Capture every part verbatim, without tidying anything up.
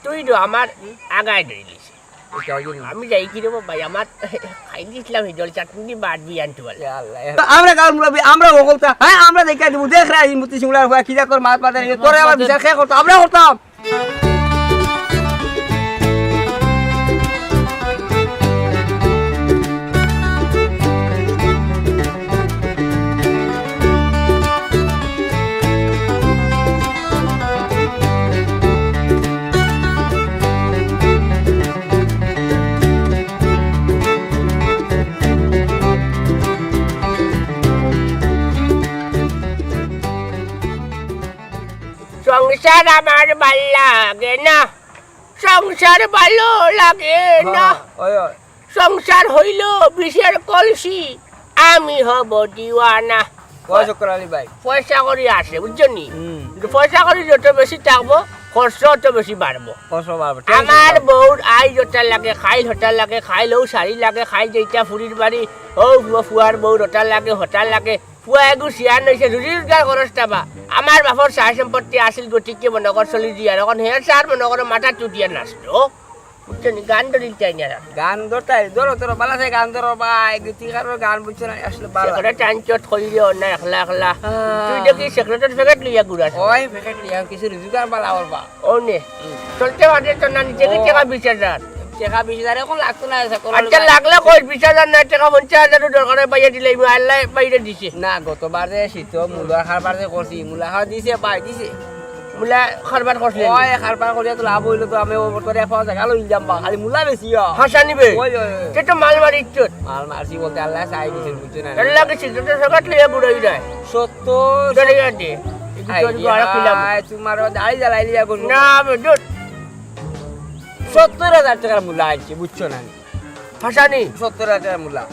তুই তো আমার আগায় ধরিলিস। আমি যাই কি রে ভাই, আমার খাই দিছিলাম এই জল চাটনি বাদ বিয়ান তো বলে। ইয়া আল্লাহ, ইয়া আল্লাহ। আমরা গাঁওর মুরব্বি, আমরা হকলতা, হ্যাঁ, আমরা দেখিয়া দিমু, দেখ রে, এই মুতি সিংলা হওয়া, কি যা তোর মাত মাতে, তোরে আমার বিচার কে করতো, আমরা করতাম। সংসার আমার ভালো লাগে না, সংসার ভালো লাগে না। হ্যাঁ, ওই, ওই। সংসার হইল বিষের কলসি, আমি হব দিওয়ানা। কয় শুক্কুর আলী ভাই? পয়সা কড়ি আছে, বুঝছো নি? হুম। কিন্তু পয়সা কড়ি যত বেশি থাকবো, খরচ অত বেশি বাড়বো। খরচ বাড়বো, ঠিক আছে। আমার বউর আইজ ওটা লাগে, খাইল হটা লাগে, খাইল ও শাড়ি লাগে, খাইল যেটা ফুরির বাড়ি, ও ফু-, ফুয়ার বউর ওটা লাগে, হটা লাগে। ফুয়া এগু শিয়ান হইছে, রুজি রোজগার খরচটা বা। আমার বাপর সয় সম্পত্তি আছিল গতিকে মনে কর চলি দিয়ার, এখন হে সার মনে করো মাথা চুটিয়া নাচলো। বুঝছো নি? গান ধরিল চাই না। গান ধরতাই, ধরো, ধরো, বালা চাই গান ধরো, বা, এই গীতিকারর গান বুঝছো না, আসলে বালা। সেক্রেটারি টানচত কইরে না, একলা, একলা। হ্যাঁ। তুই দেখি সেক্রেটারি ফেকেট লইয়া ঘুরাস। ওই ফেকেট লইয়া কিছু রুজিগার বালা ওর বা। ও নে। হুম। চলতে পারে তো না, নিচে কি হ্যাঁ। টেকা বিশ হাজার? টেকা বিশ হাজার এখন লাগতো না, আচ্ছা, লাগলে কই, বিশ হাজার না, টেকা পঞ্চাশ হাজারও দরকার হয়, বাইরে দিলে, আল্লাহ বাইরে দিছে। না, গতবার যে শীত মূলার কারবার যে করছি, মূলা খাওয়া দিছে, বাই দিছে। মূলা কারবার করছিলেন? ওই কারবার করিয়া তো লাভ হইলো তো, আমি ও বছরে পাওয়া জায়গা লই যাম বা, খালি মূলা বেশি অ। হাসা নিবে? ওই, ওই, ওই। সে তো মাল মারিচ্ছত। মাল মারছি বলতে আল্লাহ চাই দিছে, বুঝছো না? আল্লাহ কি সিগারেটের প্যাকেট লইয়া ঘুরাই যায়? সত্তর। ধরে গেছে। এই আই, ভিতরে আরো খিলাম। আই, তোমার দাড়ি জ্বালাই লিয়া বলবো। না, বে, ধুর। সত্তর হাজার টেকার মূলা আনছি, বুঝছো না? হাসানি? সত্তর হাজার টেকার মূলা।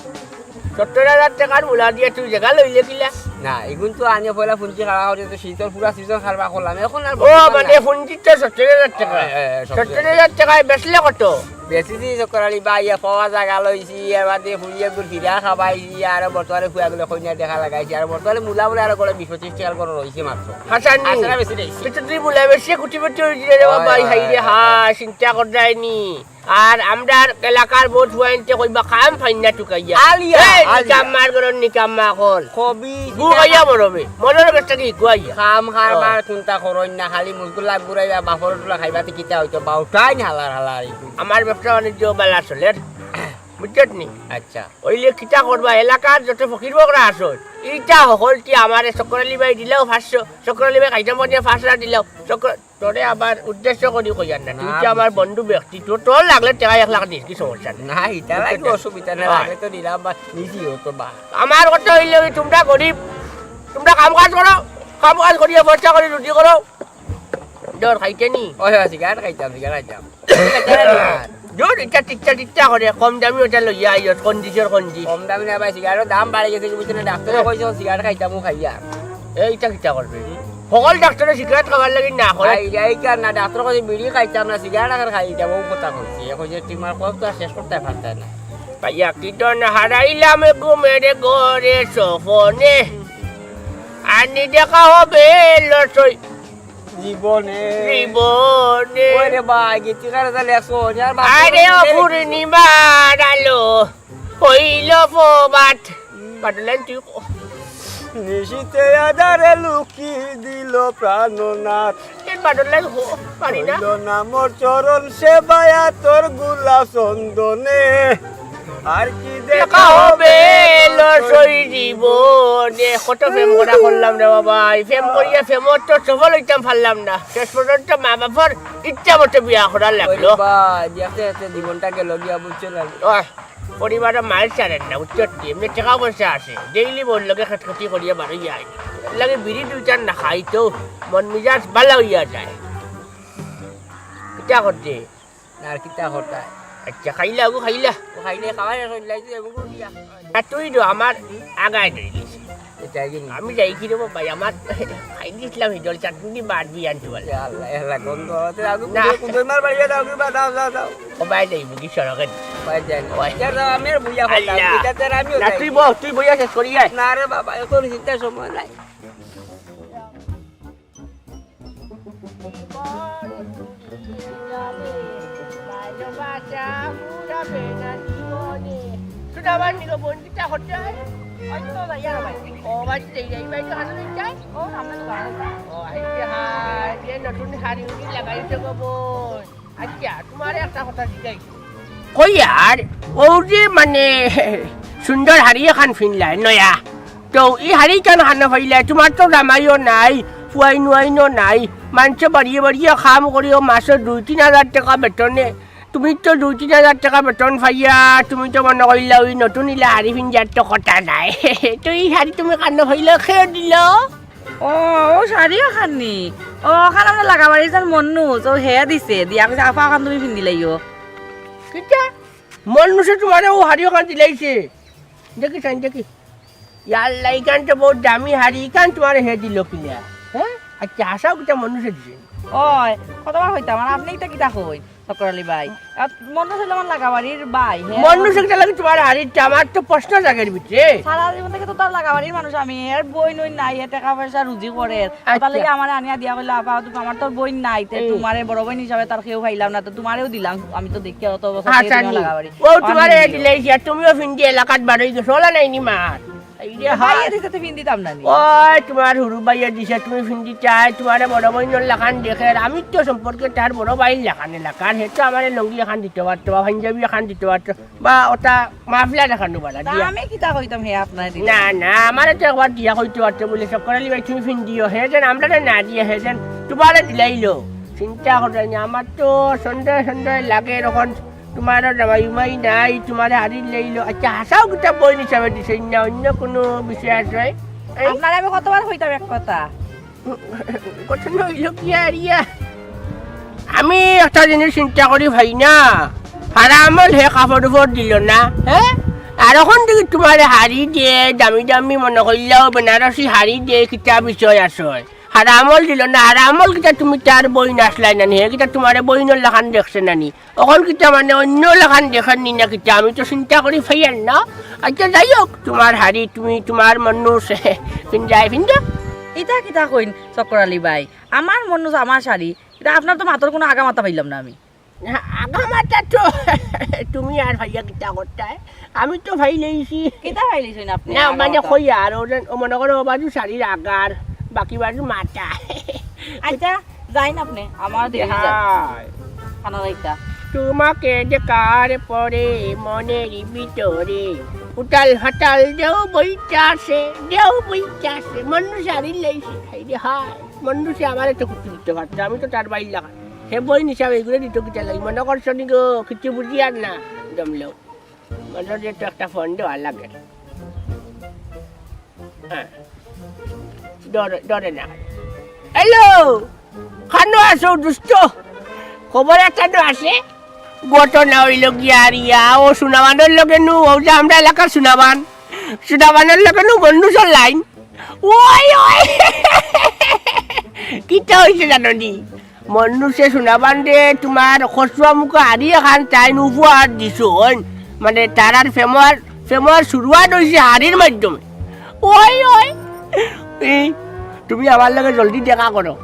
সত্তর হাজার টেকার মূলা দিয়া তুই জাগা লইলে কিলা? না, এগুন তো আনিয়া পয়লা ফুঞ্জি খাড়া করি তো শীতর পুরা সিজন খাড়া করলাম। এখন আর ও, বর্তমান মানে না। ফুঞ্জি তো সত্তর হাজার টেকা। হ্যাঁ, হ্যাঁ, হ্যাঁ, সত্তর হাজার। সত্তর হাজার টেকায় বেচলে কত? বেচি দি শুক্কুর আলী ভাই, ইয়া পাওয়া জাগা লইছি, এবার দিয়ে ফুঞ্জি এগুন ফিরা খাবাইছি, আর বর্তমানে ফুয়াগুলো কইনা দেখা লাগাইছি, আর বর্তমানে মূলা বলে আরো করে বিশ পঁচিশ টেকার করে রইছে মাত্র। হাসানি? আসলে বেশি রইছে। কিন্তু তুই মূলা বেশি কোটিপতি হয়ে গেলে রে বাবা, হায়, হায় রে, হায়। হা, চিন্তা কর যায়নি। আর আমরার এলাকার বহুত ফুয়াইন্তে কইবা কাম ফাইন না টুকাইয়া। আলিয়া, এই আলিয়া। নিকাম্মার ঘরর নিকাম্মা অকল। কবি, গু খাইয়া মরবে। মরর বেশটা কি গুয়াইয়া। কাম কারবার ও। কুন্তা করইন না, খালি মুজগুলা ঘুরাইবা, বাপর টুলা খাইবা, তে কিতা হইতো, বাউটাইন হালার হালার। আমার ব্যবসা বাণিজ্য বালা চলের। বুঝছত নি? আচ্ছা। ওইলে কিতা করবা, এলাকার যত ফকির বকরা আছো, ইটা হকলটি আমারে শুক্কুর আলী ভাই দিলাও পাঁচশো, শুক্কুর আলী ভাই খাইতাম পানিয়া পাঁচশো দিলাও, শুক্কুর তোরে আবার উদ্দেশ্য করি কইয়ার না, তুই না, যে আমার বুঝছি। বন্ধু ব্যক্তি, তো তোর লাগলে টেকা এক লাখ নিস, কি সমস্যা নাই। না, ইটা লাগি অসুবিধা নাই, হয়। লাগে তো নিলাম বা নিছি হতো বা। আমার কথা হইলে ওই তোমরা গরিব, তোমরা কাম কাজ করো, কাম কাজ করিয়া পয়সা করি রুটি করো, ডর খাইতে নি। ওই, ওই, সিগারেট খাইতাম, সিগারেট খাইতাম। জোর ইটা টিকটা টিকটা করে, কম দামি ওটা লইয়া আইও, কঞ্জিসর কঞ্জিস। কম দামি না ভাই, সিগারেটর দাম বাড়ি গেছে, কি বুঝছো না? ডাক্তারে কইছে, সিগারেট খাইতাম, ও খাইয়া। এইটা কিতা করবে? হকল ডাক্তারে সিগারেট খাবার লাগি না করে। আই, এই কার না, ডাক্তারে কইছে, বিড়ি খাইতাম না, সিগারেট আগে খাইতাম, ও কথা কইছে। এ কইছে, তুমার কত আর শেষ করতে পারতায় না। পাইয়া কি ধন হারাইলাম ঘুমের ঘরে স্বপনে, আনি দেখা হবে লসই জীবনে। জীবনে। ওরে ভাই, গীতিকার তাহলে একশো হাজার বাপ আরে ও রে। পূর্ণিমার আলো, হইল প্রভাত। পাটলেন তুই ক-, নিশিতে আধারে লুকি দিল প্রাণনাথ। এই পাটলেন হো, পারি না। হইল না মোর চরণ সেবায়া তোর গুলা চন্দনে। আর কি দেখা দেখা হবে হবে লসই জীবনে। কত প্রেম করা করলাম রে বাবা, এই প্রেম করিয়া প্রেমত তো সফল হইতাম পারলাম না। শেষ পর্যন্ত মা বাপর ইচ্ছা মতো বিয়া করা লাগলো। ওরে বা, দেখতে দেখতে জীবনটা গেল গিয়া, বুঝছো না? ওহ, পরিবারে মাল ছাড়েন না, বুঝছো? এমনি টাকা পয়সা আছে, ডেইলি বউর লগে খেটখেটি করিয়া বাড়ি যায়। লাগে বিড়ি দুইটা না খাই তো মন মিজাজ ভালা হইয়া যায়। কিতা করতে? না, আর কিতা করতায়? আচ্ছা, খাইলা, ওগো খাইলা। ও খাইলে খাওয়াই না, খাইলাই তো এমন করিয়া। আর তুই তো আমার আগায় ধরিলিস। এটা কি নি? আমি যাই কি রে ভাই, আমার খাই দিছিলাম এই জল চাটনি বাদ দিয়ে আনতে বলে। ইয়া আল্লাহ, ইয়া আল্লাহ, গন্ধ। তে আগে না। কুদই, কুদই মার বাড়ি যাও, কি বা, যাও, যাও, যাও। ও ভাই যাই, বুঝি সড়কে। ভাই যাই। ওই। ইয়া যাও, আমি আর বুঝা করলাম। আল্লাহ। এটা তো আর আমিও না, যাই। তুই বল, তুই বইয়া শেষ করি আয়। না রে বাবা, এখন চিন্তার সময় নাই। চা পুরা বেনা জীবনে। সুনামান নিগো বোন, কিতা করতে হয়? ওই তো যাইয়া রো ভাই। ও, বাড়িত যাই, যাই, বাড়িত হানো লই যায়? ও, সামনে দোকান আছে। ও, আইতে হায়, যে নতুন শাড়ি উড়ি লাগাইছো গো বোন। আচ্ছা, তোমারে একটা কথা জিগাই। কই আর, ও যে মানে সুন্দর শাড়ি এখান ফিনলায়, নয়া। তো ই শাড়ি কেন হানো ফাইলায়? তোমার তো জামাইও নাই, ফুয়াইন উয়াইনও নাই। মানষে বাড়িয়ে বাড়িয়ে কাম করিও মাসো দুই তিন হাজার টেকা বেতনে। তুমি তো দুই তিন হাজার টেকা বেতন পাইয়া, তুমি তো মনো করিলা ওই নতুন ইলা শাড়ি ফিনজার তো কথা নাই। তো ই শাড়ি তুমি কানো ফাইলায়, কে দিলো? ও, ও শাড়ি অখান নি? ও, অখান আমরা লাগাবাড়ির যেন মন্নুষ, ও হে দিছে, দিয়া কইছে, "আফা, অখান তুমি ফিন্দি লাইও।" কিতা? মন্নুষে তোমারে ও শাড়ি অখান দিলাইছে? দেখি চাইন, দেখি। ইয়াল্লা, ইখান তো বউত দামি শাড়ি, ইখান তোমারে হে দিলো কিলা? হ্যাঁ? আচ্ছা, হাছাউ কিতা মন্নুষে দিছে? ওই, কতবার কইতাম, আর আপনে ইতা কিতা কইন? চক্কর আলী ভাই। আর মন্নুষ অইলো আমার লাগাবাড়ির ভাই, হে মন্নুষ একটা লাগে তোমার হাড়ির, আমার তো প্রশ্ন জাগের ভিতরে। সারা জীবন থাকি তো তার লাগাবাড়ির মানুষ আমি, এর বইন অইন নাই, এ টেকা পয়সা রুজি করের। আচ্ছা। তার লাগি আমারে আনিয়া দিয়া কইলো, "আফা, তুমি আমার তোর বইন নাই, তে হুম। তোমারে বড় বইন হিসাবে তার কেউ পাইলাম না, তো তোমারেও দিলাম, আমি তো দেখি অত বছর থাকি আচ্ছা, তুমি নি। লাগাবাড়ি।" ও, তোমারে দিলাইছি, আর তুমিও ফিন্দি এলাকাত বারই গেছো, ওলা নাইনি মাত। এই রে ভাইয়ে হায়। দিছে তো ফিন্দিতাম না নি। ওই তোমার হুরু ভাইয়ে দিছে, তুমি ফিন্দিতায়, তোমারে বড় বইনর লাখান দেখের। আমি তো সম্পর্কে তার বড় ভাইর লাখান এলাকার, হে তো আমারে লুঙ্গি এখান দিতে পারতো, বা পাঞ্জাবি এখান দিতে পারতো, বা ওটা মাফলার এখান বালা তা দিয়া। আমি কিতা কইতাম হে আপনারে দিতে? না, না, আমারে তো একবার দিয়া কইতে পারতো বুলে, "চক্কর আলী ভাই, তুমি ফিন্দিও।" হে যেন আমরারে না দিয়া, হে যেন তোমারে দিলাইলো। চিন্তা করো না, আমার তো সন্দেহ সন্দেহ লাগে এরকম। তোমারও জামাই উমাই নাই, তোমারে হারিয়ে লইল। আচ্ছা, হাছাউ কিতা বইন হিসাবে দিছে না, অন্য কোনো বিষয় আছে? এই? আপনারে আমি কতবার কইতাম এক কথা। কথা নইল কি আর ইয়া? আমি একটা জিনিস চিন্তা করি ভাই না, হারামল হে কাপড় উপর দিল না, হ্যাঁ? আর অখন দেখি তোমারে হাড়ি দে, দামি দামি মনো করিলাও বেনারসি হাড়ি দে, কিতা বিষয় আছে? হারামল দিল না, হারামল কিতা তুমি তার বইন আছলায় না নি, হে কিতা তোমারে বইনর লাখান দেখছে না নি? অখন কিতা মানে অন্য লাখান দেখের নি না কিতা? আমি তো চিন্তা করি ফাইয়ার না। আচ্ছা, যাই হোক, তোমার হাড়ি, তুমি তোমার মন্নুষ, ফিন্দায় ফিন্দো। ইতা কিতা কইন চক্কর আলী ভাই? আমার মন্নুষ আমার শাড়ি, ইতা আপনার তো মাতর কোনো আগা মাথা পাইলাম না আমি। না, আগা মাথা তো তুমি আর ফাইয়া কিতা করতায়? আমি তো ফাইলাইছি। কিতা ফাইলাইছইন আপনে? না, আগা মানে মাথা? কই আর, ও যেন, ও মনো করো, ও বাজু শাড়ির আগার, বাকি বাজু মাথা। আচ্ছা, যাইন আপনে, আমার দেরি যার। হায়। খানা যাইতা। তোমাকে দেখার পরে মনের ভিতরে উতাল ফাতাল ঢেউ বইতাছে, ঢেউ বইতাছে। মন্নুষে হাড়ি লাইছে। হায় রে হায়, মন্নুষে আমারে তো কুটি দিতে পারতো, আমি তো তার বাইর লাখান। হে বইন হিসাবে এগুলো দিত কিতা লাগি? মনো করছো নি গো, কিচ্ছু বুঝিয়ার না। জমলেও। মনে হয় যে তো একটা ফোন দেওয়া লাগে। হ্যাঁ। ডরে, ডরে না। হ্যালো! কানো আছো দোস্ত? খবর একটা তো আছে। ঘটনা অইল গিয়া আর ইয়া, ও সুনাবানর লগে নু, ও যে আমরা এলাকার সুনাবান। সুনাবানর লগে নু মন্নুষর লাইন। ওই, ওই। কিতা অইছে জানো নি? মন্নুষে সুনাবানরে তোমার কচুয়া মুখো হাড়ি এখান তাইন উপহার দিছইন। মানে, তারার প্রেমর, প্রেমর শুরুয়াত অইছে হাড়ির মাধ্যমে। ওই, ওই। এই, তুমি আমার লগে জলদি দেখা করো।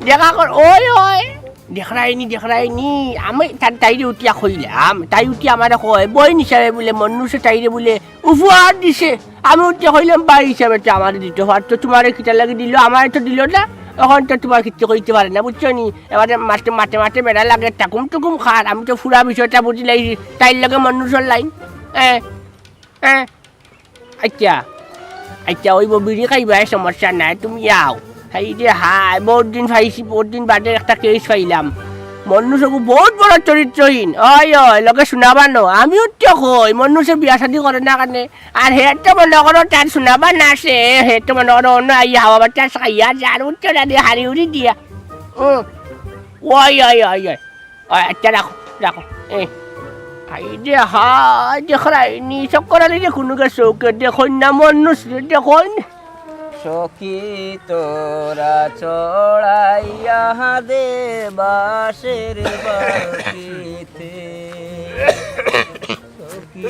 দেখা কর, ওই, ওই। দেখরায়নি, দেখরায়নি। আমি তা-, তাইরে উঠিয়া কইলাম, তাই উঠি আমারে কয়, বইন হিসাবে বুলে, মন্নুষে তাইরে বুলে উপহার দিছে। আমি উঠিয়া কইলাম, ভাই হিসাবে তো আমারে দিতে পারতো, তোমারে কিতা লাগি দিল, আমারে তো দিল না। অখন তো তোমার কিচ্ছু কইতে পারে না, বুঝছো নি? এবারে মাতে, মাতে, মাতে বেড়া লাগে, টাকুম টুকুম খার। আমি তো পুরা বিষয়টা বুঝিলাইছি, তাইর লগে মন্নুষর লাইন। হ্যাঁ, হ্যাঁ। আচ্ছা, আচ্ছা, ওই বিড়ি খাইবায়, সমস্যা নাই, তুমি যাও। হায় রে হায়, বহুত দিন পাইছি, বহুত দিন বাদে একটা কেস পাইলাম। মন্নুষ অগু বহুত বড় চরিত্রহীন। ওই, ওই, লগে সুনাবানো। আমিও তো কই, মন্নুষে বিয়া শাদি করে না কেনে? আর হে তো মনো করো তার সুনাবান আছে, হে তো মনো করো অন্য আইয়া হাওয়া বাতাস খাইয়া যার উচ্চ রাধে হারি উড়ি দিয়া। হুম। ওই, ওই, ওই, ওই। ওই, আচ্ছা, রাখো, রাখো। এ। হায় রে হায়, দেখরায়নি, চক্কর আলীরে কুনু গেছে চউখে দেখইন না, মন্নুষরে দেখইন। সখী তোরা চড়াইয়া দে বাঁশের বাঁশিতে। সখী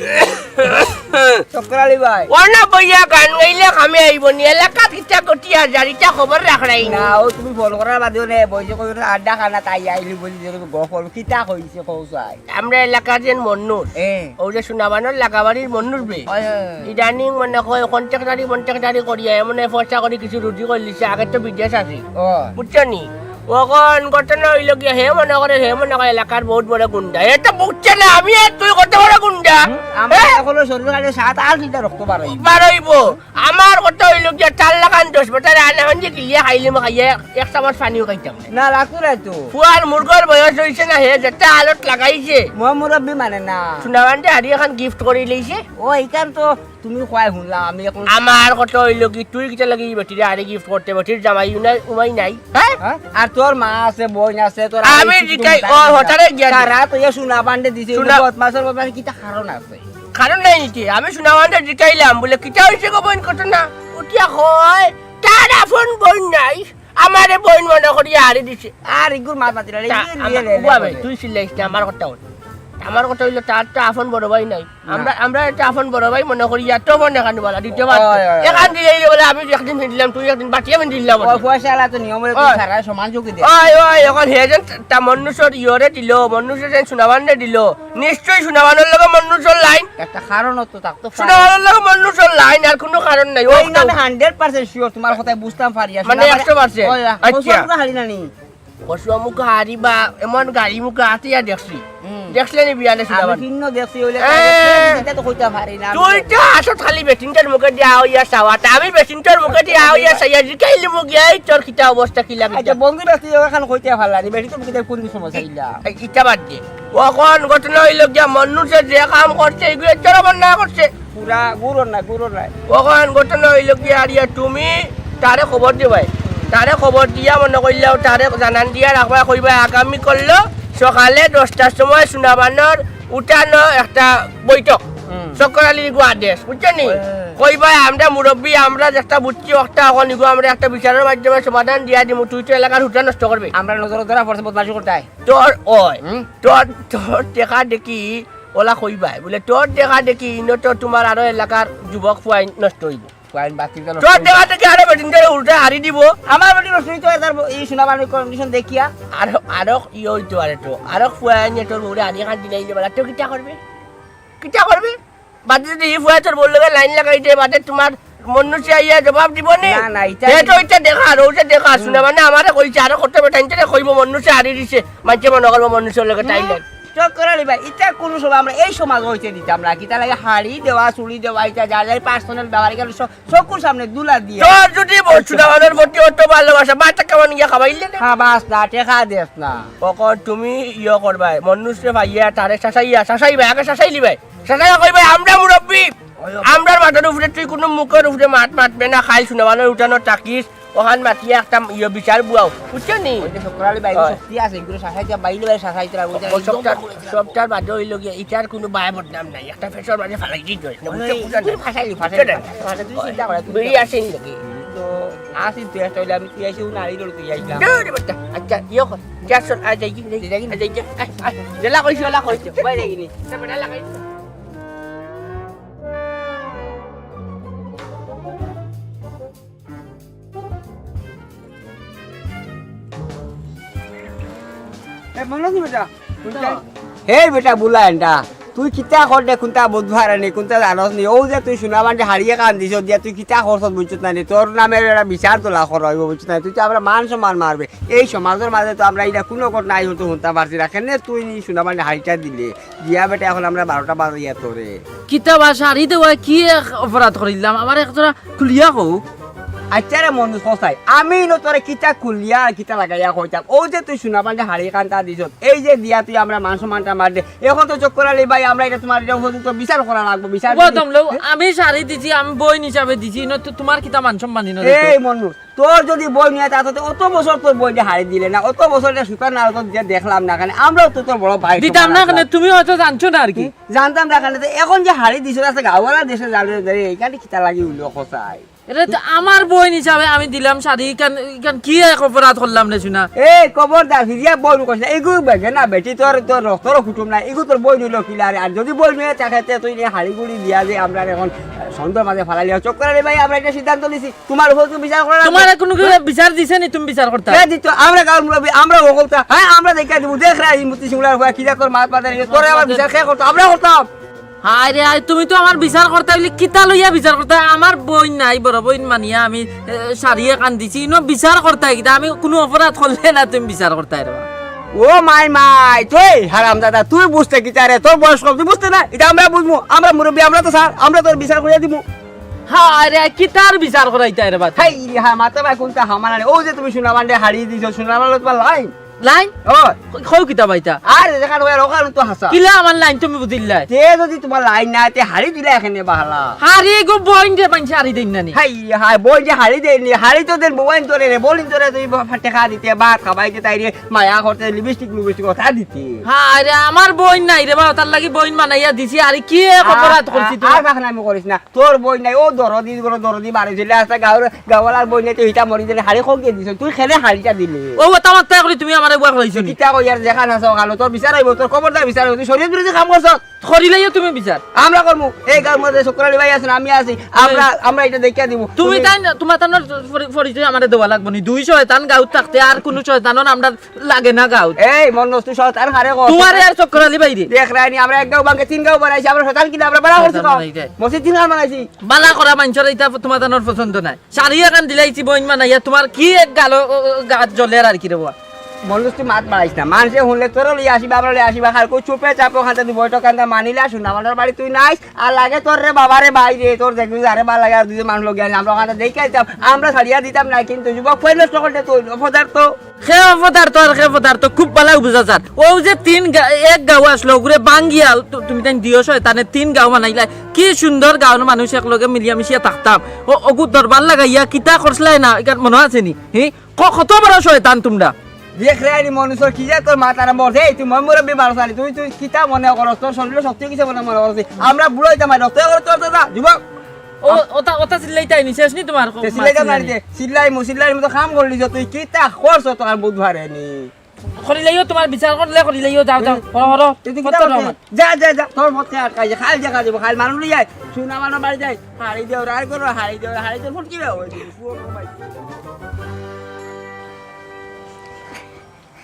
চক্কর আলী ভাই। অনো বইয়া গান গাইলে কামে আইবো নি? এলাকাত কিতা ঘটিয়া যার, ইতা খবর রাখরায় নি? না, ও তুমি ফোন করার বাদেও নে, বইছে কই না, আড্ডা খানা তাই আইলি বলি যে গফল কিতা কইছে কও চাই। আমরা এলাকার যে মন্নুর, এ। ও যে সুনাবানর লাগাবাড়ির মন্নুর বে। হয়, হয়, হয়। ইদানিং মনে কয় কন্ট্রাক্টারি মন্ট্রাক্টারি করিয়া এমন পয়সা করি কিছু রুজি করিলিছে, আগে তো বিদেশ আছে। ও। বুঝছো নি? অখন ঘটনা অইলো গিয়া, হে মনে করে, হে মনে করে এলাকার বহুত বড় গুন্ডা। এ তো বুঝছে না, আমি আর তুই কত বড় গুন্ডা? হুম, আমার হ্যাঁ? এখনো শরীর খালি সাত আট লিটার রক্ত বার অইবো। বার অইবো। আমার কথা অইলো গিয়া, চার লাখান দশ বেটারে আনা হন যে গিলিয়া খাইলিমু, খাইয়া এক চামচ পানিও খাইতাম না। না, লাগতো না তো। ফুয়ার মুরগর বয়স অইছে না, হে যেটা আলত লাগাইছে। ময় মুরব্বি মানে না। সুনাবানরে হাড়ি এখান gift করি লইছে। ও, ইখান তো তুমি কয় হুনলাম, আমি এখন আমার কথা অইলো কি, তুই কিতা লাগি ই বেটিরে হাড়ি gift করতে, বেটির জামাই উনাই, উমাই নাই, হ্যাঁ? হ্যাঁ? আর তোর মা আছে, বইন আছে, তোর আমি আড়াই জিকাই, ও, হঠাৎ গিয়া তারা তো ইয়া সুনাবানরে দিছে, সুনা- বদমাসর বদমাস কিতা কারণ আছে? কারণ নাই নি কি? আমি সুনাবানরে জিকাইলাম, বুলে, "কিতা অইছে গো বইন, কত না?" উঠিয়া কয়, "তার আপন বইন নাই, আমারে বইন মনে করিয়া হাড়ি দিছে।" আর ইগুর মাত মাতিলা রে, তা ইয়ে, আমার, ইয়ে, লে, লে, উবা লে। বে, তুই চিল্লাইস না, আমার কথা অইলো। আমার কথা অইলো, তার তো আপন বড় ভাই নাই। না। আমরা, আমরা এটা আপন বড় ভাই মনে করি, এত ফোন এখান বালা দিতে পারতো। অয়, অয়, অয়। এখান দিলেই বলে, আমি একদিন ফিরলাম, তুই একদিন বাটিয়া ফিরলাম। ও, পয়সা আলা তো নিয়ম অইলো, তুই অয়। সারা সমান চোখে দে। অয়, অয়, এখন হে যেন তা মন্নুষর ইয়রে দিল, মন্নুষর যেন সুনাবানরে দিল, নিশ্চয়ই সুনাবানর লগে মন্নুষর লাইন। একটা কারণ তো থাকতো পারে। সুনাবানর লগে মন্নুষর লাইন, আর কোনো কারণ নাই। ওই ওই না, তো আমি hundred percent sure, তোমার কথায় বুঝতাম পারি। আর মানে সুনাবান একশো percent? অয়, অয়। আচ্ছা। কচুয়া মুখা হারি না নি? কচুয়া মুখা হারি বা এমন গাড়ি মুখা আতিয়া দেখছি। হুম। দেখলে নি বিয়ালে আমি সুনাবান? ভিন্ন দেখছি, অইলে এ, এটা তো কইতা পারি না। তুই তো আসত খালি বেটিনটার মুখে দিয়া আও ইয়া চাওয়াটা। আমি বেটিনটার মুখে দিয়া আও ইয়া চাইয়া জিকাইলি মুখ গিয়া, এই তোর কিতা অবস্থা কি লাগে? আচ্ছা, বন্ধু ব্যক্তি ওখানে কইতে পারলা নি, বেটি তো মুখে কোন সময় চাইলা? এই ইটা বাদ দে। অখন ঘটনা অইলো গিয়া, মন্নুষে যে কাম করছে, ইগুলো চরম অন্যায় করছে। পুরা গুরুর না, গুরুর নাই। অখন ঘটনা অইলো গিয়া, আর ইয়া তুমি তারে খবর দিবায়, তারে খবর দিয়া মনে করিলাও, তারে জানান দিয়া রাখবায়, কইবায় আগামী করলো সকালে দশটার সময় সুনাবানর উঠানো একটা বৈঠক। হুম। চক্কর আলীর ইগু আদেশ, বুঝছো নি? ওই। কইবায় আমরা মুরব্বি, আমরা যেটা বুঝছি, ওটা অখন ইগু আমরা একটা বিচারর মাধ্যমে সমাধান দিয়া দিমু, তুই তো এলাকার হুটা নষ্ট করবে। আমরা নজর ধরা পড়ছে বদমাশি করতে আয়। তোর ওই, হুম? তোর, তোর দেখা দেখি ওলা কইবায়, বুলে, "তোর দেখা দেখি, ইনো তো তোমার আরো এলাকার যুবক ফুয়াইন নষ্ট অইবো।" ফুয়াইন বাকি তো নষ্ট তোর অইবো। দেখা দেখি আরো বেটিন ধরে উল্টা হারি দিব। আমার বেটি নষ্ট অইতো, তার ব-, এই সুনাবানর condition দেখিয়া। আর, আরো ইয়ে অইতো পারে তো, আরো ফুয়াইন তোর বউরে হারি খান দিলাই দিবা, তো কিতা করবে? কিতা করবে? বাদে যদি ই ফুয়া তোর বউর লগে লাইন লাগাই দে, বাদে তোমার মন্নুষে আইয়া জবাব দিব নি? না, না, ইটা হে তো ইটা দেখা, আর ওইটা দেখা, হুম। সুনাবানে আমারে কইছে, আরো কত বেটাইনতে কইবো মন্নুষে হারি দিছে, মানছে মনে করবো মন্নুষর লগে তাই হুম। নাই। চক্কর আলী ভাই, ইটা কোনো সময় আমরা এই সমাজ হইতে দিতাম না। কিতা লাগে হাড়ি দেওয়া, চুড়ি দেওয়া, ইটা যার যার personal ব্যাপার, এখানে স-, চকুর সামনে দুলা দিয়া। তোর যদি ব-, সুনাবানর প্রতি অত ভালোবাসা, বা টাকা মানে গিয়া খাবাইলে না? হ্যাঁ, বাস না, টেকা দেস না। অখন তুমি ইয়ে করবায়, মন্নুষরে ভাইয়া, তারে শাসাইয়া, শাসাইবায়, আগে শাসাইলিবায়। শাসাইয়া কইবায়, "আমরা মুরব্বি, ওই, ওই। আমরার মাথার উপরে তুই কোনো মুখর উপরে মাত মাতবে না, খাইল সুনাবানর উঠানো থাকিস, ওখান মাতিয়া একটা ইয়ে বিচার বুয়াও।" বুঝছো নি? ওই যে শুক্র আলী ভাই, ওই। শক্তি আছে, এগুলো শাসাইতে বাইরে বাইরে শাসাইতে পারবো, এটা ও একদম সবটা, করে দিলাম। সবটার বাদে অইলো গিয়া, ইটার কোনো বায় বদনাম নাই, একটা ফেসর মাঝে ফালাই দিতে হয়, না, বুঝছো? মানে, বুঝছো না? এগুলো ফাঁসাইলি, ফাঁসাইলি, বুঝছো না? ফাঁসাইলি, ফাঁসাইলি, তুই ওই। চিন্তা করে, তুই ওই। আসেন নাকি? তো আসি, তুই একটা হইলে আমি, তুই আসি, উনি আড়ি লড়তে যাই না। দূর বেটা। আচ্ছা, ইয়ে কর। যা, চল, আয় যাই, যাই, যাই, যাই, যাই। যাই, যাই। আয়, আয়। যেলা কইছি, ওলা কইছি। বাইরে গিনি। না, বেটা, লাগাই। এ, মনে আছে বেটা? কোনটা? হেই বেটা, বুলা এন্ডা। তুই কিতা কর দে, কোনটা বুঝবার নি, কোনটা জানস নি? ও যে তুই সুনাবানরে হারিয়ে কান দিছ দিয়া, তুই কিতা করছস বুঝছত না নি? তোর নামে একটা বিচার তোলা করা হইব বুঝছত না নি? তুই তো আমরা মান সম্মান মারবে। এই সমাজের মাঝে তো আমরা এটা কোনো ঘটনা আই হতো শুনতে পারছি না। কেনে তুই নি সুনাবানরে হারিটা দিলে? দিয়া বেটা, এখন আমরা বারোটা বাজাইয়া তোরে। কিতা বা শাড়ি দেওয়া কি এক অপরাধ করিলাম? আমার এক জোড়া খুলিয়া কও। আচ্ছা রে মনু কসাই, আমি ইনো তোরে কিতা খুলিয়া আর কিতা লাগাইয়া কইতাম? ও যে তুই সুনাবানরে হাড়ি কান্তা দিছত, এই যে দিয়া তুই আমরা মান সম্মানটা মার দে। এখন তো চক্কর আলী ভাই, আমরা এটা তোমার এটা উপযুক্ত বিচার করা লাগবো, বিচার ও যদি দমলো, হ্যাঁ? আমি শাড়ি দিছি, আমি বইন হিসাবে দিছি, ইনো তো তোমার কিতা মান সম্মান ইনো এই দেখো। মনু, তোর যদি বইন নিয়ে তা তো অত বছর তোর বইনরে হাড়ি দিলে না, অত বছর এটা সুতার নাড়া তো যে দেখলাম না, কেনে আমরাও তো তোর বড় ভাই দিতাম সমান না, আছলাম। কেনে তুমি হয়তো জানছো না আর কি। হুম, জানতাম না, কেনে তো এখন যে হাড়ি দিছো আছে গাওয়ালা দেশে জানে, জানে, এখানে কিতা লাগি উলো কসাই। এরে তো আমার বইন হিসাবে আমি দিলাম শাড়ি, ইখান, ইখান কি এক অপরাধ করলাম রে সোনা? এ, খবরদার, ফিরিয়া বইন কইস না। ইগু বেগে না বেটি, তোর, তোর রক্তর কুটুম না। ইগু তোর বইন অইলো কিলা রে? আর যদি বইন অইয়া থাকে, তে তুই নে হাড়ি গুড়ি দিয়া যে আমরা এখন সন্ধ্যার মাঝে ফালাইলিয়া চক্কর আলী ভাই, আমরা একটা সিদ্ধান্ত নিছি। তোমার উপর তুমি বিচার করা লাগবে। তোমার কোনো কেউ বিচার দিছে নি, তুমি বিচার করতা? কে দিত? আমরা গাঁওর মুরব্বি, আমরা হকলতা। হ্যাঁ, আমরা দেখিয়া দিমু। দেখ রে, এই মুতি শিমলার হয়ে কি জাতর মাত মাতে, তোরে আবার বিচার কে করতো? আমরা করতাম। হায় রে, আয়, তুমি তো আমার বিচার করতা অইলে কিতা লইয়া বিচার করতা? আমার বইন নাই, বড় বইন মানিয়া আমি, এ, শাড়ি এখান দিছি, ইনো বিচার করতায় কিতা? আমি কোনো অপরাধ করলে না তুমি বিচার করতায় রে বা। ও মাই মাই, তুই হারামজাদা, তুই বুঝতে কিতা রে? তোর বয়স কম, তুই বুঝতে না? এটা আমরা বুঝবো, আমরা মুরব্বি, আমরা তো স্যার, আমরা তোর বিচার করিয়া দিমু। হায় রে, কিতার বিচার করাইতায় রে বা? হাই রে, হ্যাঁ, মাথা ভাই কোনটা হামানা রে? ও যে তুমি সোনাবান্ডে হারিয়ে দিছো, সোনাবান্ডে তোমার লাইন। লাইন? ও। কই, কও কিতা বাইতা? আরে, যেখান ওয়ার ওখান তো হাসা। কিলা আমার লাইন তুমি বুঝিল্লায়? তে যদি তোমার লাইন না, তে হারি দিলে এখানে বাহালা। হারি গো বইন রে, মানষে হারি দেইন না নি। হাই, হাই, বইন যে হারি দেইন নি, হারি তো দেন বইন তোরে রে, বলিন তোরে তুই বা-, টেকা দিতে, ভাত খাবাইতে, তাই রে, মায়া করতে, লিপস্টিক, লিপস্টিক কথা দিতে। হায় রে, আমার বইন নাই রে বা, তার লাগি বইন বানাইয়া দিছি, আর কি এক আ-, অপরাধ করছি আ-, তুই? আর বাখানামি করিস না। তোর বইন নাই, ও দরদি, বড় দরদি বাড়ি ছিল, আস্তা গাঁওর, গাঁওয়ালার বইন নাই, তুই হিটা মরি দিলে, হাড়ি খোক দিয়ে দিছ, তুই খেলে হাড়িটা দিলে। ও, ওটা মাত্তায় করি তুমি আমারে বুয়া করাইছো নি? কিতা কই আর যেখান আছে ওখানে, তোর বিচার হইব, তোর খবরদার বিচার হইব, তুই শরীয়ত বিরোধী কাম করছ। করিলাইও তুমি বিচার। আমরা করমু, এই গাঁওর মধ্যে শুক্র আলী ভাই আছেন, আমি আছি, আমরা, হ্যাঁ। আমরা এটা দেখিয়া দিব। তুমি তুমি তাই না, তোমার তানোর পরি-, পরিচয় আমারে দেওয়া লাগবো নি। দুই শয়তান গাঁওত থাকতে আর কোনো শয়তানও আমরা লাগে না গাঁওত। এই মন নষ্ট শয়তান হারে কর। তোমারে আর শুক্র আলী ভাইরে। দেখ রায়নি, আমরা এক গাঁও ভাঙে তিন গাঁও বানাইছি, আমরা শয়তান কিনা আমরা বাড়া করছি শয়তান কম। বানাইছে। মসজিদ তিন গাঁও বানাইছি। বালা করা মানষর ইটা তোমার তানোর পছন্দ নাই। শাড়ি এখান দিলাইছি বইন বানাইয়া, তোমার কি এক গালো, ও, ও, গাত জ্বলে আর কি রে বাবা? মন নষ্ট মাত বাড়াইস না। মানষে শুনলে তোর লই আসিবা, আমরা লই আসিবা, খাল কো চুপে চাপো খান তুই বৈঠক আনতে মানিলা, শুন আমার বাড়ি তুই নাইস, আর লাগে তোর রে বাবা রে ভাই রে, তোর দেখবি যারে ভালা লাগে আর দুইজন মানুষ লগে আনি, আমরা ওখানে দেখে আইতাম, আমরা ছাড়িয়া দিতাম না, কিন্তু যুবক ফের নষ্ট করতে তুই অপদার্থ। হে অপদার্থ আর হে পদার্থ, খুব ভালা বুঝা যার। ও যে তিন গা-, এক গাঁও আসলো, ওগুরে বাঙ্গিয়া তু-, তুমি তাই দিও শয়তানে তিন গাঁও বানাইলা। কি সুন্দর গাঁওর মানুষ একলগে মিলিয়া মিশিয়া থাকতাম। ও, ওগু দরবার লাগাইয়া কিতা করছলাই না, এখান মনে আছে নি? হি? ক-, কত বড় শয়তান তোমরা। দেখ রে, আরে মনুষ্য কি যে তোর মাথার মধ্যে, এই তুই ময় মুরব্বি মানুষ আনি, তুই, তুই কিতা মনে করস, তোর শরীরে শক্তি কিসে মনে, মনে করস? আমরা বুড়ো হইতাম, আর রক্ত করে তোর দাদা, যুবক। ও, ওটা, ওটা চিল্লাইতাই নি, শেষ নি তোমার তে চিল্লাইতাম না চিল্লানি। রে, চিল্লাই মুসিল্লাইর মতো কাম করলি যে তুই, কিতা করছ তোর বুধবারে নি? করিলাইও তোমার বিচার করলে করিলাইও, যাও, যাও, হুম। হরো, হরো। তুই তো কিতা কত করবি? জমান? যা, যা, যা, তোর মত আটকাই যা, খাইল দেখা যাবো, খাইল মানুষ লই যায়, শুনা মানো বাড়ি যায়, হারি দেও, রায় করো, হারি দেও, হারি দেও, ফোন কি রে? ওই যে, পুরো ভাই।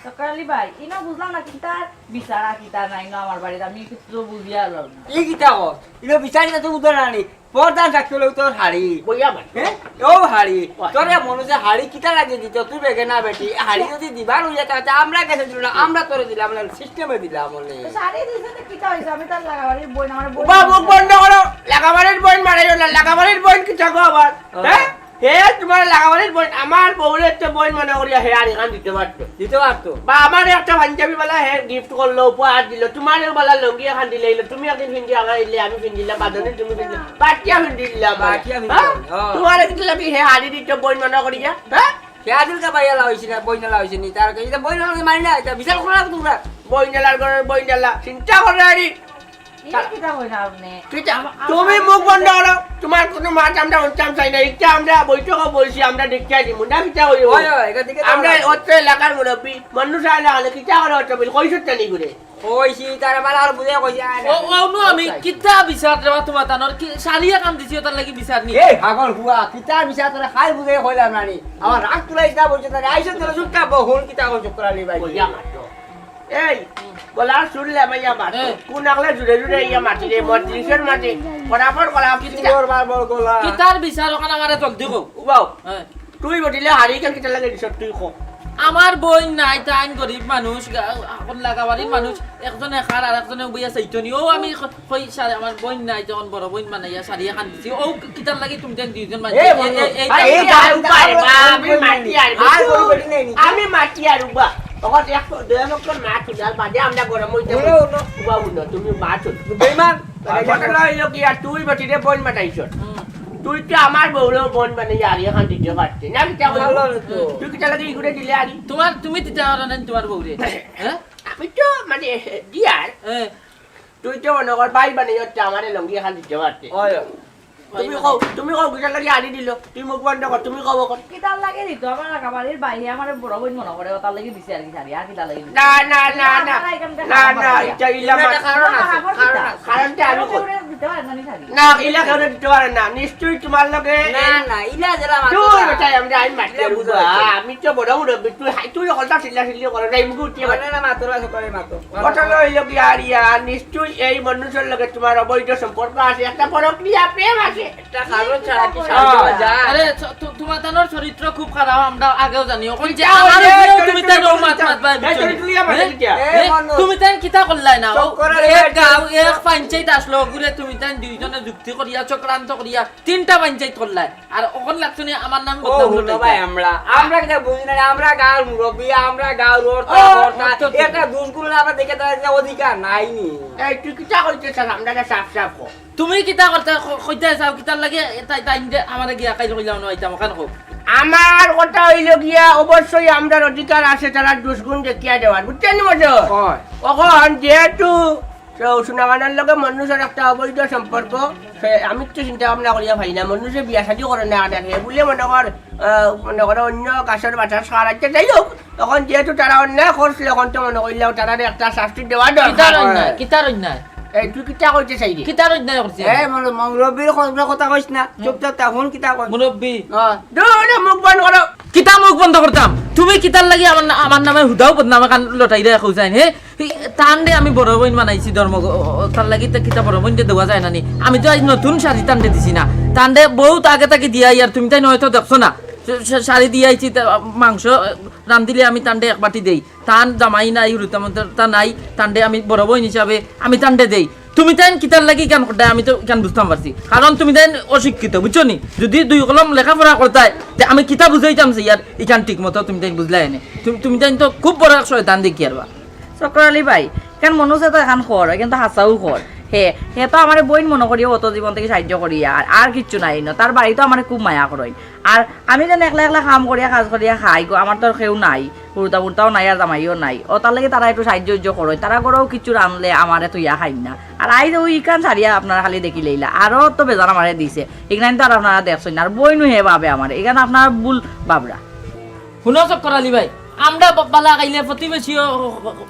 তো কালি ভাই, ইনো বুঝলাম না কিতার বিচার আর কিতার নাই, ইনো আমার বাড়িতে আমি কিছু বুঝিয়া আলাম না। এই কিতা কর? ইনো বিচার ইটা তো বুঝলাম না নি। প্রধান থাকতে হলে তোর হাড়ি। বইয়া মানে। হ্যাঁ? ও হাড়ি। ওই। তোরে মনে হচ্ছে হাড়ি কিতা লাগে দিত? তুই বেগে না বেটি। হাড়ি যদি দিবার হইয়া থাকে, তা আমরা গেছে দিল না, আমরা তোরে দিলাম, আমরা সিস্টেমে দিলাম বলে। তো শাড়ি দিছে তো কিতা হইছে? আমি তার লাগাবাড়ির বইন, আমার বইন উবা, মুখ বন্ধ করো। লাগাবাড়ির বইন মারাইও না। লাগাবাড়ির বইন কিতা গো আবার? ও। হ্যাঁ? হে তোমার লাগাবাড়ির বইন, আমার বউরে তো বইন মনে করিয়া হে আর এখান দিতে পারতো। দিতে পারতো। বা আমার একটা পাঞ্জাবি বালা হে গিফট করলো, উপহার দিল, তোমার বালা লুঙ্গি এখান দিলে, ইলো তুমি একদিন পিন্দি আমার ইলে, আমি পিন্দিলাম, বাদনে তুমি পিন্দি, বাটিয়া পিন্দিলাম, বাটিয়া পিন্দিলাম, হ্যাঁ? হ্যাঁ। তোমার কিতা লাগি হে হাড়ি দিত বইন মনে করিয়া, হ্যাঁ? হে আদিল কা ভাইয়া লাগাইছি না, বইন লাগাইছি নি, তার কাছে বইন লাগাইছি মানি না, এটা বিচার করা তোমরা। বইন লাগার ঘরের বইন জ্বালা, চিন্তা করে আরে। ইনো কিতা কইরা আপনি? কিতা? আমা-, আমা-, তুমি মুখ বন্ধ করো। তোমার কোনো মাত আমরা শুনতাম চাই না। ইটা আমরা বৈঠকও বলছি, আমরা দেখিয়া দিমু। না কিতা কইও? ওই, ওই, এখান থেকে আমরা যাও। অত এলাকার মুরব্বি, মানুষ আইলে আইলে কিতা করে অত বিল? কইছত নি ঘুরে? কইছি, তার আবার আর বুঝে কইছি, আর ও, ও, নু আমি ওটাই। কিতা বিচার দেবা তোমার তানোর? কি শাড়ি এখান দিছি, ওটার লাগি বিচার নি? এই পাগল হুয়া, কিতা বিচার তোরা খাই বুঝে কইলাম না নি? আমার রাগ তুলাইছ না বলছে, তাহলে আইসো তোরা চুপচাপ বহ, হুন কিতা কইছ, চুপ করালি ভাই। কইয়া মাতো। এই, গলা শুনলে মাইয়া মাত। হ্যাঁ। কোন আগলে জুড়ে জুড়ে ইয়া মাটি রে, মজলিসের মাটি। বরাবর গলা কি কিতা? বরাবর গলা। কিতার বিচার ওখানে আমারে জলদি কও। উবাও। হ্যাঁ। তুই বটিলে হারি গেল কিতা লাগে দিছ তুই কো। আমার বইন নাই, তাইন গরিব মানুষ, গা-, এখন লাগাবাড়ির মানুষ, একজনে খার আর একজনে উবিয়া চাইতো নি। ও আমি ক-, কই শাড়ি, আমার বইন নাই, যখন বড় বইন বানাইয়া শাড়ি এখান দিছি। ও কিতার লাগি তুমি তাইন দুইজন মাঝে এ, এই, বন্ধু, এই, এই, আরে, এই, এই, আরে, আরে, আরে, আরে, আমি আরে, মাটি আর আরে, আরে, আরে, আমি মাটি আর উবা। তখন এক, দুই বছর মাছ উঠার বাদে আমরা গরম হইতে বলো, বলো। উবা, বলো, তুমি মাছ উঠো। বেইমান। আর ঘটনা হইলো কি, আর তুই বেটিরে বইন বানাইছ। হুম। তুই তো আমার বউরেও বইন বানাই আর এখান দিতে পারতে। না, কিতা বলবো? ভালো হলো তো। তুই কিতা লাগে ইগুরে দিলে আরি? তোমার, তুমি দিতে পারো না তোমার বউরে? হ্যাঁ? আমি তো মানে দিয়ার। হ্যাঁ। তুই তো মনে কর ভাই বানাই হচ্ছে আমারে লঙ্গি এখান দিতে পারতে। ওই। তুমি কও, তুমি কও, কিতার লাগি আনি দিল? তুমি মুখ বন্ধ কর, তুমি কও অখন। কিতার লাগি দিত? আমার লাগা বাড়ির বাইরে আমার বড় বইন মনো করে, ওটার লাগি দিছে আর কি শাড়ি, আর কিতার লাগি দিছে? না, না, না, না। আমার এখান থেকে না, খারাপ না, লাগে। ইটা ইলা এটা মাত-, কারণ আছে, কারণ আছে। কারণটা আমি কই। ওরে দিতে পারে না নি শাড়ি। না, ইলা কেউ দিতে পারে না। নিশ্চয়ই তোমার লগে না, এই না, ইলা যেলা মাতো দূর না। বেটা, আমি, আমি মারতে ইলা পারবো। বুঝা হইছে। আমি তো বড় মুরব্বি, তুই হাই, তুই হলতা চিল্লা চিল্লি করে, যাই মুখ উঠিয়ে না, না, না, মাতো না, সকলে মাতো। ঘটনা হইল কি আর ইয়া, নিশ্চয়ই এই মানুষের লগে তোমার অবৈধ সম্পর্ক আছে, একটা পরকীয়া প্রেম আছে। একটা কারণ ছাড়া কি হ্যাঁ। সাহায্য যায়? আরে, চ-, তু-, তোমার তানোর চরিত্র খুব খারাপ, আমরা আগেও জানি। অখন যে কিতা আমার হইলে উপরেও তুমি চরিত্র তাই রোল মাত কিতা? মাত ভাই, এই বুঝছো নি? চরিত্র ইয়া এ? মাতে কিতা? এ, এ, মানুষ। তুমি তাই কিতা করলাই না? ও, চক্কর আলী এক ভাই। গাঁও, এক পঞ্চায়েত আসলো, ঘুরে তুমি তাই দুইজনে যুক্তি করিয়া, চক্রান্ত করিয়া, তিনটা পঞ্চায়েত করলাই। আর অখন লাগছে নি আমার নাম ও, বদনাম হুনো লটাইতে। ভাই, আমরা, আমরা কিতা বুঝি না, আমরা গাঁওর মুরব্বি, আমরা গাঁওর অর্তা, ও, কর্তা, আচ্ছা, আচ্ছা। এটা দুষগুণ আমরা দেখে দেওয়ার যে অধিকার নাই নি। এই, তুই কিতা কইতে চাস? আমরা এটা সাফ সাফ কর। তুমি কিতা করতে, ক-, কইতে চাও, কিতার লাগে তাই, তাই যে আমারে গিয়া কাইল কইলাম না, আইতাম, অখান কও। আমার কথা হইল গিয়া, অবশ্যই আমরার অধিকার আছে তারার দুষগুণ দেখিয়া দেওয়ার, বুঝছেন নি মজো? হয়। অখন যেহেতু তো সুনামানার লগে মনুষের একটা অবৈধ সম্পর্ক, সে, আমি তো চিন্তা ভাবনা করিয়া পাই না, মনুষে বিয়া শাদি করে না, আর হে বুলে মনে কর, আহ, মনে করো অন্য গাছর বাতাস খাওয়ার আছে, যাই হোক, অখন যেহেতু তারা অন্যায় করছে, অখন তো মনে করলাম তারারে একটা শাস্তি দেওয়া দরকার। কিতার অন্যায়? কিতার অন্যায়? এই, তুই কিতা কইতে চাইলি? কিতার অন্যায় করছে? এ, মন-, মুরব্বির ক-, কথা কইস না, চুপচাপ তা হুন কিতা কই। মুরব্বি। হ্যাঁ। দূর, মুখ বন্ধ করো। কিতা মুখ বন্ধ করতাম? তুমি কিতার লাগি আমার না-, আমার নামে হুদাও বদনাম এখান লটাই রে কইছাইন, হে? ই, তানরে আমি বড় বইন বানাইছি ধর্ম, ও, ও, তার লাগি তো কিতা বড় বইন যে দেওয়া যায় না নি? আমি তো আজ নতুন শাড়ি তানরে দিছি না। তানরে বহুত আগে থাকি দিয়া ইয়ার, তুমি তাইন হয়তো দেখছো না। শা-, শা-, শাড়ি দিয়া আইছি, তা, মাংস, আ, রান্ধিলে আমি তানরে এক বাটি দেই। তান জামাই নাই, হুরুতামুরুতা নাই, তানরে আমি বড় বইন হিসাবে আমি তানরে দেই। তুমি তাইন কিতার লাগি ইখান করতায়, আমি তো ইখান বুঝতাম পারছি। কারণ তুমি তাইন অশিক্ষিত, বুঝছো নি? যদি দুই কলম লেখাপড়া করতায়, তে আমি কিতা বুঝাইতাম চাইয়ার, ইখান ঠিক মতো তুমি তাইন বুঝলায় নে। তুমি, তুমি তাইন তো খুব বড় এক শয়তান দেখিয়ার বা। চক্কর আলী ভাই, ইখান মনুষে তো এখান কর, ইখান তো হাছাউ কর। হে, হে তো আমারে বইন মনো করিয়া অত জীবন থাকি সাহায্য করিয়া, আর, আর কিচ্ছু নাই ন। তার বাড়ি তো আমারে খুব মায়া করইন। আর আমি যেন একলা একলা কাম করিয়া, কাজ করিয়া খাই গো, আমার তো আর কেউ নাই, হুরুতামুরুতাও নাই, আর জামাইও নাই। অতার লাগি তারা একটু সাহায্য উজ্য করইন। তারা ঘরেও কিচ্ছু রানলে আমারে থইয়া খাইন না। আর আইজ ওই ইখান ছাড়িয়া আপনারা খালি দেখিলাইলা, আরো তো বেজার আমারে দিছে। ইখান তো আর আপনারা দেখছইন না। আর বইনও হে ভাবে আমারে, ইখান আপনারা ভুল ভাবরা। হুনো চক্কর আলী ভাই, আমরা বা-, বালা খাইলে প্রতিবেশীও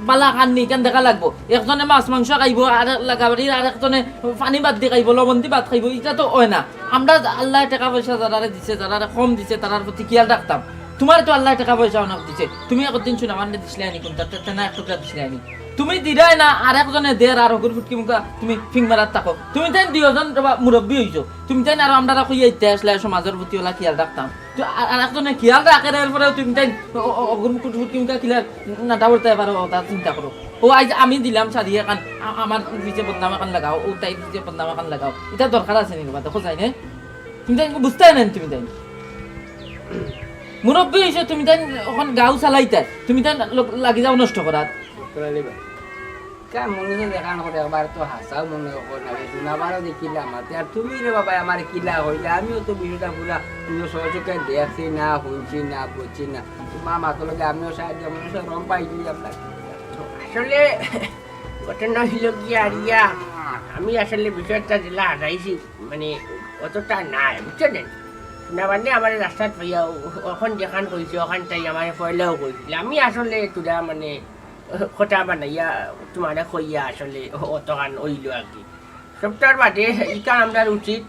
বালা খান নি, ইখান দেখা লাগবো। একজনে মাছ মাংস খাইবো, আর লাগাবাড়ির আর একজনে পানি ভাত দি খাইবো, লবণ দি ভাত খাইবো, ইটা তো অয় না। আমরা আল্লায় টেকা পয়সা যারারে দিছে, যারারে কম দিছে, তারার প্রতি খিয়াল রাখতাম। তুমারে তো আল্লায় টেকা পয়সা অনেক দিছে, তুমি একদিন সুনামানরে দিছলায় নি কুনটা, তে-, তেনা এক টুকরা দিছলায় নি। তুমি দিরায় না, আর একজনে দের, আর হগুর ফুটকি মুখা তুমি ফিং মারাত থাকো। তুমি তাইন দুইজন মুরব্বি অইছো, তুমি তাইন আরো আমরারে কইয়া ইতা আসলে সমাজর প্রতি অলা খিয়াল রাখতাম। তো আ-, আর একজনে খিয়াল রাখের, এরপরেও তুমি তাইন অ-, অ-, অগুর ফুট-, ফুটকি মুখা কিলা নাটা বলতে পারো, অতা চিন্তা করো। ও আইজ আমি দিলাম শাড়ি এখান, আ-, আমার পিছে বদনাম এখান লাগাও, ও তাইর পিছে বদনাম এখান লাগাও। ইটা দরকার আছে নি বাবা? দেখো যাই না, তুমি তাইন বুঝতায় না তুমি তাইন। মুরব্বি অইছো তুমি তাইন, অখন গাঁও চালাইতায়, তুমি তাইন ল-, লাগি যাও নষ্ট করাত। চক্কর আলী ভাই, কা মনে অয় দেখান করে একবার তো হাছাউ মনে অয় না রে, সুনামানও দেখিলাম মাতে। আর তুমি রে বাবা আমারে কিলা কইলা, আমিও তো বিষয়টা পুরা নিজর চোখে দেখছি না, হুনছি না, বুঝছি না। তুমার মাতর লগে আমিও সাহায্য মনে অয় রম পাইছি আপনার। আসলে ঘটনা অইল কি আর ইয়া, আমি আসলে বিষয়টা যেলা হারাইছি, মানে, অতটা নাই, বুঝছো নি? না মানে আমার রাস্তাত পাইয়া অ-, অখন যেখান কইছে, অখানটাই আমারে পয়লাও কইছিল। আমি আসলে তোরা মানে কথা বানাইয়া তোমারে কইয়া আসলে অতখান অইল আর কি। সবটার বাদে ইখান আমরার উচিত,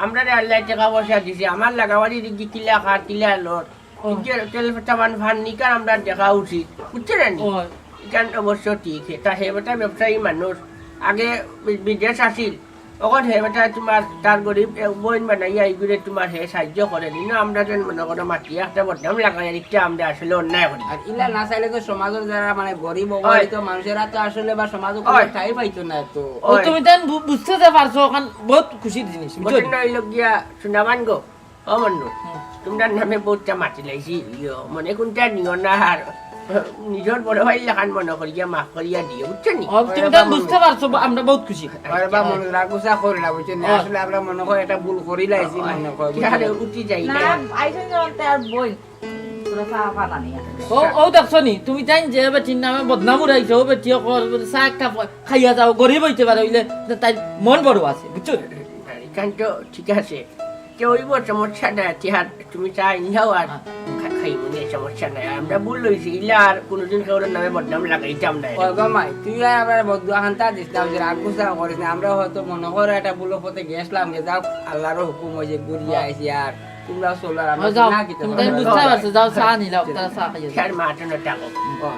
আমরারে আল্লায় টেকা পয়সা দিছে, আমার লাগাবাড়ি দিকে কিলা খার, কিলা লর, ও। ইকে তেল সামান ফান ইখান আমরার দেখা উচিত, বুঝছো নি? ও। ইখান অবশ্য ঠিক, হে, তা হে বেটা ব্যবসায়ী মানুষ, আগে বি-, বিদেশ আছিল, অখন হে বেটা তোমার তার গরিব এক বইন বানাইয়া ইগুরে তোমার হে সাহায্য করে নি না, আমরা যেন মনে করো মাটি একটা বদনাম লাগাই দিতে আমরা আসলে অন্যায় করি। আর ইলা না চাইলে তো সমাজর যারা মানে গরিব অবহেলিত মানুষেরা তো আসলে বা সমাজও কোনো ঠাই পাইতো না তো। ও, তুমি তাইন বু-, বুঝতে যে পারছো, অখান বহুত খুশির জিনিস, বুঝছো? ঘটনা অইল গিয়া সুনামান গো, ও মন্নু, হুম। তোমরার নামে বহুতটা মাতি লাইছি, ইয়ো, মনে কুনটা নিও না আর নিজর বড় ভাইর লাখান মনে করিয়া মাফ করিয়া দিও, বুঝছো নি? ও, তুমি তাইন বুঝতে পারছো, বা-, আমরা বহুত খুশি। আরে বা মনে রাগ গুছা করি না, বুঝছো নি? ও। আসলে আমরা মনে করি একটা ভুল করি লাইছি, মনে করি, কি আরে বুঝছো? উঠি যাই না, না। আইসে যখন তে আর বই, তোরা চা পানা নিয়ে আসো। ও, ও দেখছো নি? তুমি তাইন যে বেটির নামে বদনাম উড়াইছো, ও বেটি ও কর, চা এক কাপ খাইয়া যাও, গরিব অইতে পারে, অইলে তাইর মন বড় আছে, বুঝছো? এখন তো ঠিক আছে, তে অইবো, সমস্যা নাই। তে আর তুমি চা আনিলাও আর খা-, খাইমু নে, সমস্যা নাই। আর আমরা ভুল অইছে, ইলা আর কোনোদিন কেউর নামে বদনাম লাগাইতাম না। ও গো মাই, তুই আর আমরারে বদদোয়া খান্তা দিস না, ওই যে রাগ গুসা করিস না। আমরা হয়তো মনো করো একটা ভুল পথে গেছলাম, গে যাও, আল্লাহর হুকুম অইছে, ঘুরিয়া আইছি। আর তোমরা চলো, আর আমরা ও যাও, না কিতা তুমি তাই করবো। বুঝতে পারছো, যাও, চা আনিলাও, তারা চা খাইয়া যাও। স্যার, মা, তো না ডাকো। ও।